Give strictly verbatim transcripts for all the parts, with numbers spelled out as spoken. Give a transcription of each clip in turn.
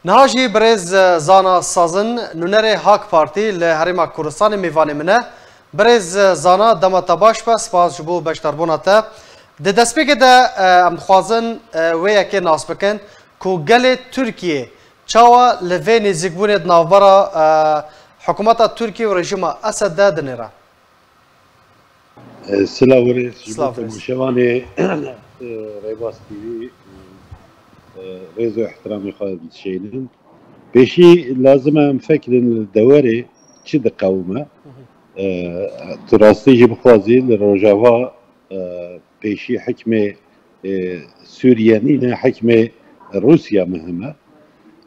Niha jî birêz, e, Zana Sazin, nûnerê Hak Partî li Herêma Kurdistanê mêvanê min e. Birêz, e, Zana, dema te baş be, spas ji bo beşdarbûna te. Di destpêkê de, e, em dixwazin, e, wê yekê nas bikin ku gelê Tirkiyê çawa li vê nêzîkbûnê di navbera, e, hikûmeta Tirkiyê û rejîma Esed de dinêre. E, silav û rêz ji bo Silav rêz. Temaşevanê, e, Rêbaz T V, e, rêz û ihtiramê xwe dişênin. Pêşî lazim e em fekirin li dewerê çi diqewime. Hı hı. E, tu rastî jî bixwazî li Rojava, e, pêşî hikmê, e, Sûriye nîne, hikmê Rûsya muhim e.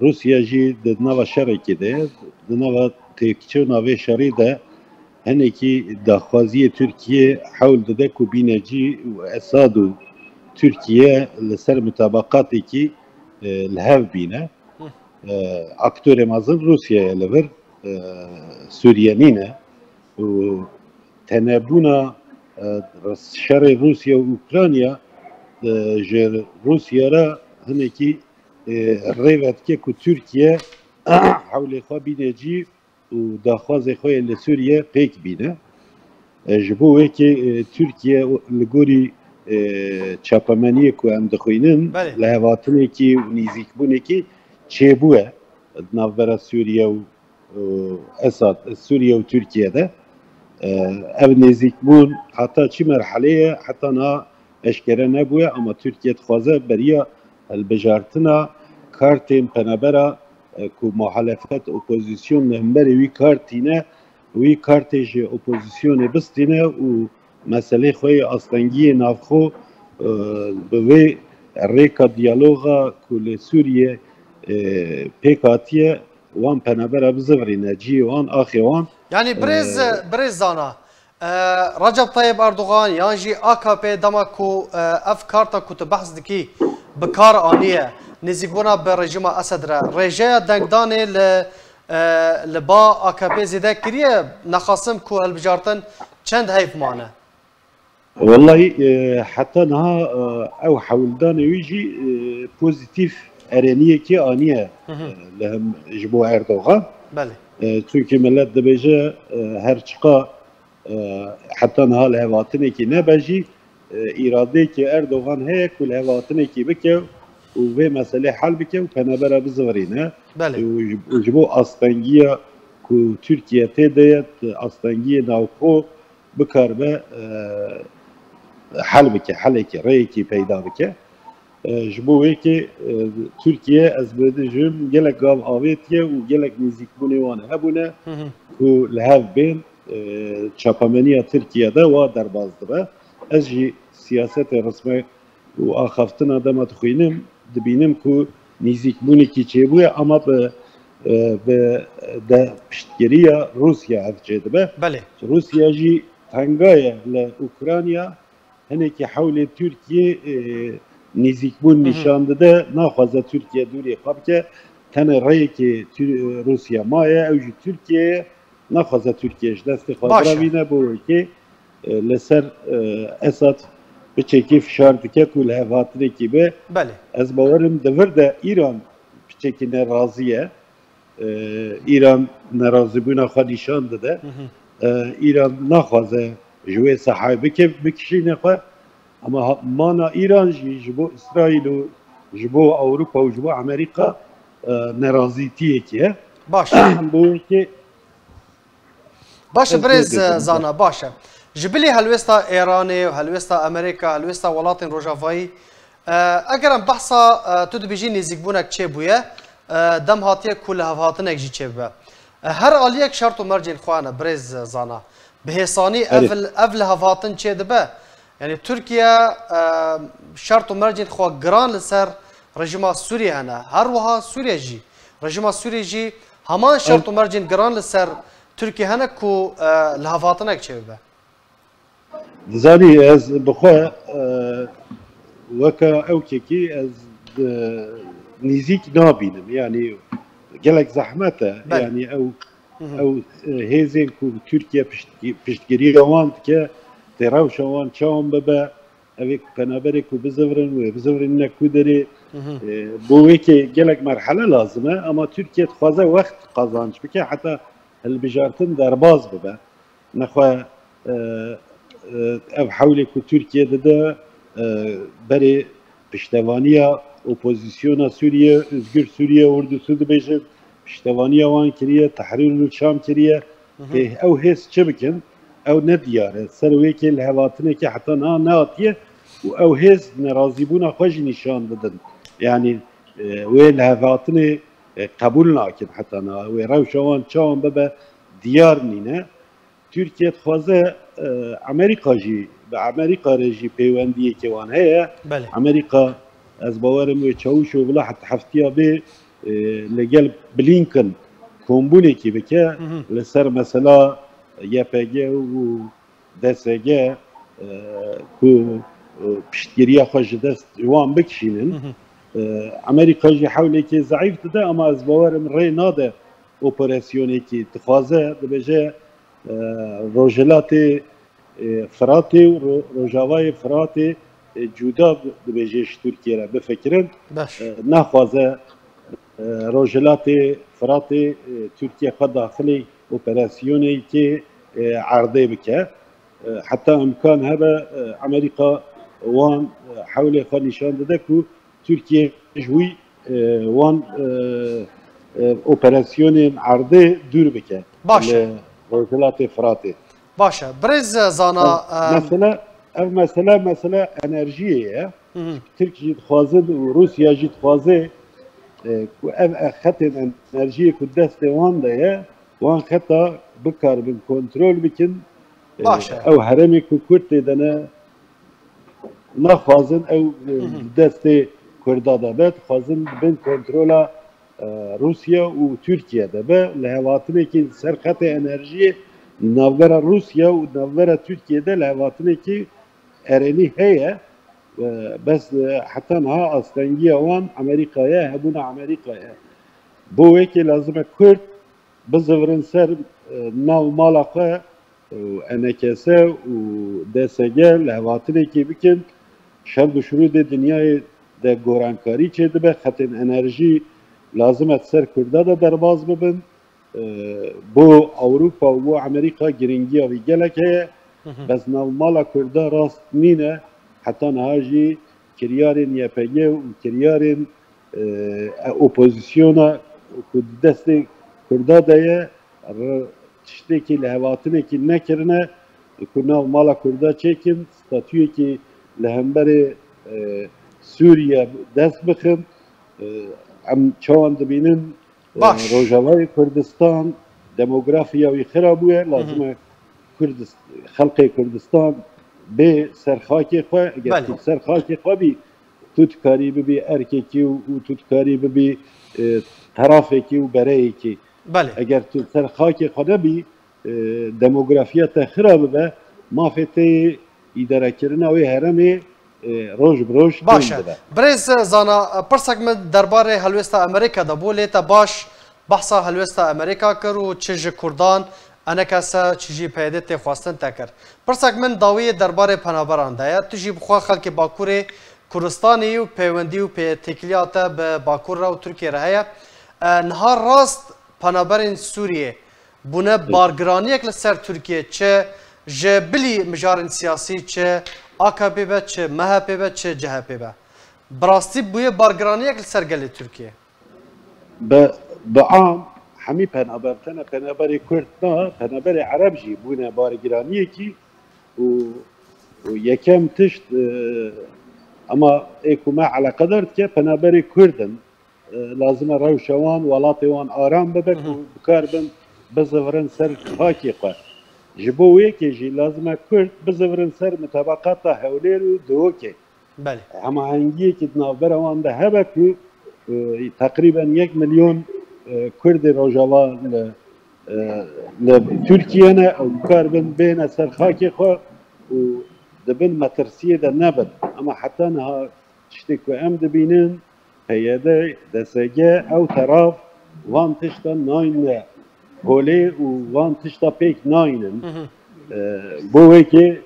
Rûsya jî di nava şerekê de ye, di nava têkçûna vê şerî de hinekî daxwaziyê Tirkiye hewl dide ku bîne cî û Esad û Tirkiye li ser mutabaqatekî, e, li hev bîne. E, aktorê mezin Rûsya ye li vir, e, Sûriye nîne û tenebûna, e, şerê Rûsya û Ukrayna, e, ji Rûsya re hinekî, e, rê vedike ku Tirkiye hewlê xwe bîne cî û daxwazê xwe yê li Sûriye pêk bîne. E, ji bo wê yekê, e, Tirkiye li gorî, e, çapemeniyê ku em dixwînin, Belê. Li hevatinekî û nêzîkbûnekî çêbûye di navbera Sûriye û, e, Esad, Sûriye û Tirkiye de. E, ev nêzîkbûn heta çi merhelê ye, heta niha eşkere nebûye, ama Tirkiye dixwaze beriya hilbijartina kartên penebera, e, ku muhalefet, opozîsyon li hemberî wî kar tîne, wî kartê ji opozîsyonê bistîne û meselê xwe yê astengiyê navxwe, e, bi vê rêka diyaloga ku li Sûriye, e, pêk hatiye, wan penebera bizivirîne cihê wan, axê wan. Yanî birêz, E, birêz Zana, e, Recep Tayyip Erdogan yan jî A K P dema ku, e, ev karta ku tu behs dikî bi kar aniye, nêzîkbûna bi rejîma Esed re, rêjeya dengdanê li, e, li ba A K P zêde kiriye, nexasim ku hilbijartin çend heyv mane? Wellahî, e, heta niha, e, ew hewldanê wî jî, e, pozîtîf ereniyekê aniye, Hı hı. e, li hem ji bo Erdogan. Belê. E, çunkî millet dibêje, e, her çiqa, e, heta niha li hevatinekî nebe jî, e, îradeyekê Erdogan heye ku li hevatinekî bike û vê meselê hel bike û penebera bizivirîne. Belê. Û ji, û ji bo astengiya ku Tirkiye tê de ye, astengiyê navxwe bikaribe, e, hel bike, helekê, rêyekê peyda bike. E, ji bo wê yekê, e, Tirkiye, ez bidijim, gelek gav avêtiye û gelek nêzîkbûnê wan hebûne Hı hı. ku li hev bên, e, çapemeniya Tirkiye de wa derbas dibe. Ez jî siyasetê resme û axaftina dema dixwînim, dibînim ku nêzîkbûnekî çêbûye, ama bi, e, bi de piştgiriya Rûsya ev çêdibe. Belê. Rûsya jî tenga ye li Ukrayna, hinekî hewlê Tirkiye, e, nêzîkbûn Hı hı. nîşan dide, naxwaze Tirkiye dûrê xwe bike, tenê rêyekê Tür-, Rûsya maye, ew jî Tirkiye ye, naxwaze Tirkiye ji destê xwe Baş e. biravîne, bo wekê, e, li ser, e, Esad piçekî fişar dike ku li hev hatinekî be. Belê. Ez bawerim di vir de Îran piçekî nerazî ye. E, Îran nerazîbûna xwe nîşan dide. Hı hı. E, Îran naxwaze ji wê sahayê bike, bikişîne xwe. Ama ha-, mana Îran jî ji bo Îsraîl û ji bo Ewropa û ji bo Amerîka, e, nerazîtiyekê ye. Baş. Bo wekê Baş e, Ez birêz, vê dêtim. Zana, baş e. Ji bilî helwêsta Îranê, helwêsta Amerîka, helwêsta welatên Rojavayî, e, eger em behsa, e, tu dibêjî nêzîkbûnek çêbûye, e, dem hatiye ku lihevhatinek jî çêbibe. E, her aliyek şert û mercên xwe hene, birêz Zana. Bi hêsanî Erê. ev, ev lihevhatin çêdibe. Yanî Tirkiye, e, şert û mercên xwe giran li ser rejîma Sûriyê hene. Her wiha Sûriye jî, rejîma Sûriyê jî heman şert û mercên giran li ser Tirkiye hene ku, e, lihevhatinek çêbibe. Dizanî ez bi xwe, e, weke ewkekî ez, e, nîzîk nabînim. Yanî gelek zehmet e. Belê. Yanî ew, Hı hı. ew, e, hêzên ku Tirkiye piştgî-, piştgiriya wan dike, tê rewşa wan çawan bibe, ev ê penaberê ku bizivirin, wê bizivirîne ku derê, E, bo wê kê gelek merhele lazim e, ama Tirkiye dixwaze wext qazanç bike, heta hilbijartin derbaz bibe. Nexwe, e, e, ev hewlê ku Tirkiye dide, e, berê piştevaniya opozisyona Sûriye, Özgür Sûriye Ordusu dibêjin, piştevaniya wan kiriye, Tehrîr û Şam kiriye. Hı hı. Ê, ew hêz çi bikin? Ew ne diyar e. Ser wê kê li hevatinekê heta niha nehatiye û ew hêz nerazîbûna xwe jî nîşan didin. Yanî, e, wê li hevatinê, e, qebûl nakin heta niha. Wê rewşa wan çawan bibe diyar nîne. Tirkiye dixwaze, e, Amerîka jî, bi Amerîka re jî pêwendiyeke wan heye. Belê. Amerîka, ez bawerim wê Çavuşoglu heta heftiya bê, e, li gel Blinken kombûnekî bike, hı hı, li ser mesela Y P G û D S G, e, ku, e, piştgiriya xwe ji dest wan bikişînin. Hı hı. E, Amerîka jî hewlekî zeîf dide, ama ez bawerim rê nade operasyonekî. Dixwaze, dibêje, e, Rojhilatê, e, Firatê û Ro-, Rojavayê Firatê, e, cuda bi-, dibêje ji Tirkiye re bifikirin. Baş. E, naxwaze, e, Rojhilatê Firatê, e, Tirkiye xwe daxilê operasyonekê, e, erdê bike. E, heta imkan hebe, e, Amerîka wan, e, hewlê xwe nîşan dide ku Tirkiye ji wî, e, wan, e, e, operasyonên erdê dûr bike. Baş e. Li Rojhilatê Firatê. Baş e. Birêz Zana, ev, e, mesele, ev mesele, mesele enerjiyê ye. Hı hı. Tirk jî dixwaze û Rûsya jî dixwaze, e, ku ev, e, xetên enerjiyê ku destê wan de ye, wan xeta bikaribin kontrol bikin. E, baş e. Ew herêmê ku Kurd tê de ne, naxwazin ew, e, hı hı, destê Kurda de be, dixwazin bin kontrola, e, Rûsya û Tirkiye de be. Li hevatinekî li ser xetê enerjiyê navbera Rûsya û navbera Tirkiye de li hevatinekî erênî heye. E, bes, e, heta niha astengiya wan Amerîka ye, hebûna Amerîka ye. Bo wê kê lazim e Kurd bizivirin ser, e, nav mala xwe û E N K S û D S G li hevatinekê bikin. Şer û şirûdê dinyayê de gorankarî çêdibe. Xetên enerjî lazim e di ser Kurda de derbas bibin. E, bo Ewropa û bo Amerîka girîngiya wî gelek heye. Hı hı. Bes navmala Kurda rast nîne. Heta niha jî kiryarên Y P G û kiryarên, e, e, opozisyona ku di destê Kurda de ye, r-, tiştekî li hevatinekî nekirine ku nav mala Kurda çêkin, statuyekî li hemberê, e, Sûriye dest bixin. E, em çawan dibînin, e, baş. Rojavayê Kurdistan demografiya wî xira bûye, hı hı, lazim e Kurdist-, xelkê Kurdistan bê ser xakê xwe, eger, belê, tu ser xakê xwe bî, tu dikarî bibî erkekî û, û tu dikarî bibî, e, terafekî û bereyekî. Belê. Eger tu ser xakê xwe nebî, e, demografiya te xira bibe, mafê te yê îdarekirina wê herêmê, e, roj bi roj, baş e, têm dibe. Birêz Zana, pirsek min derbarê helwêsta Amerîka de bû, lê te baş behsa helwêsta Amerîka kir û çi ji Kurdan, E N K S, çi jî P Y D tê xwestin te kir. Pirsek min dawiyê derbarê penaberan de ye. Tu jî bi xwe xelkê Bakurê Kurdistanê yî û peywendî û pê-, têkiliya te bi Bakur re û Tirkiye re heye. E, niha rast penaberên Sûriyê bûne bargiraniyek li ser Tirkiye, çi ji bilî mijarên siyasî, çi A K P be, çi M H P be, çi C H P be. Bi rastî bûye bargiraniyek li ser gelê Tirkiye. Bi, bi am hemî penaber, tene penaberê Kurd na, penaberê Ereb jî bûne bargiraniyekî û, û yekem tişt, e, ema ê ku me eleqedar dike, penaberê Kurd in. E, lazim e rewşa wan, welatê wan aram bibe, hı hı, ku bikaribin bizivirin ser xakê xwe. Ji bo wê yekê jî lazim e Kurd bizivirin ser mutabaqata Hewlêr û Duhokê. Belê. Hemahengiyekî di navbera wan de hebe ku, e, teqrîben yek milyon, e, Kurdê Rojava li, e, li Tirkiye ne, ew bikaribin bêne ser xakê xwe û di bin metirsiyê de nebin. Ema heta niha tiştê ku em dibînin, P Y D, D S G, ew teraf van tişta nayne holê û van tişta pêk naynin. Hı hı. E, bo wekê,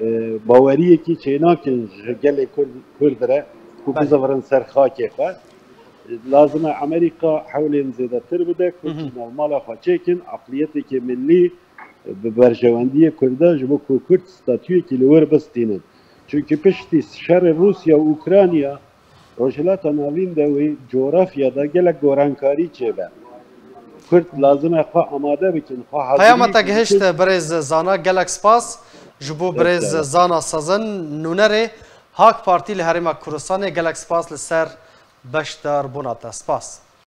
e, baweriyekî çênakin ji gelê Kurd, Kurd re. ku bizivirin ser xakê xwe. Lazim e Amerîka hewlên zêdetir bide ku Hı hı. Jî nav mala xwe çêkin, aqliyeteke millî bi berjewendiyê Kurda ji bo ku Kurd statuyekî li wir bistînin. Çunkî piştî şerê Rûsya û Ukrayna, Rojhilata Navîn de wê coğrafya de gelek gorankarî çêbe. Kurd lazim e xwe amade bikin, xwe haziriyekî bikin. Peyama te gihişt birêz Zana, gelek spas. Ji bo birêz Zana Sezin, nûnerê Hak Partî li Herêma Kurdistanê, gelek spas li ser beşdarbûna te. Spas.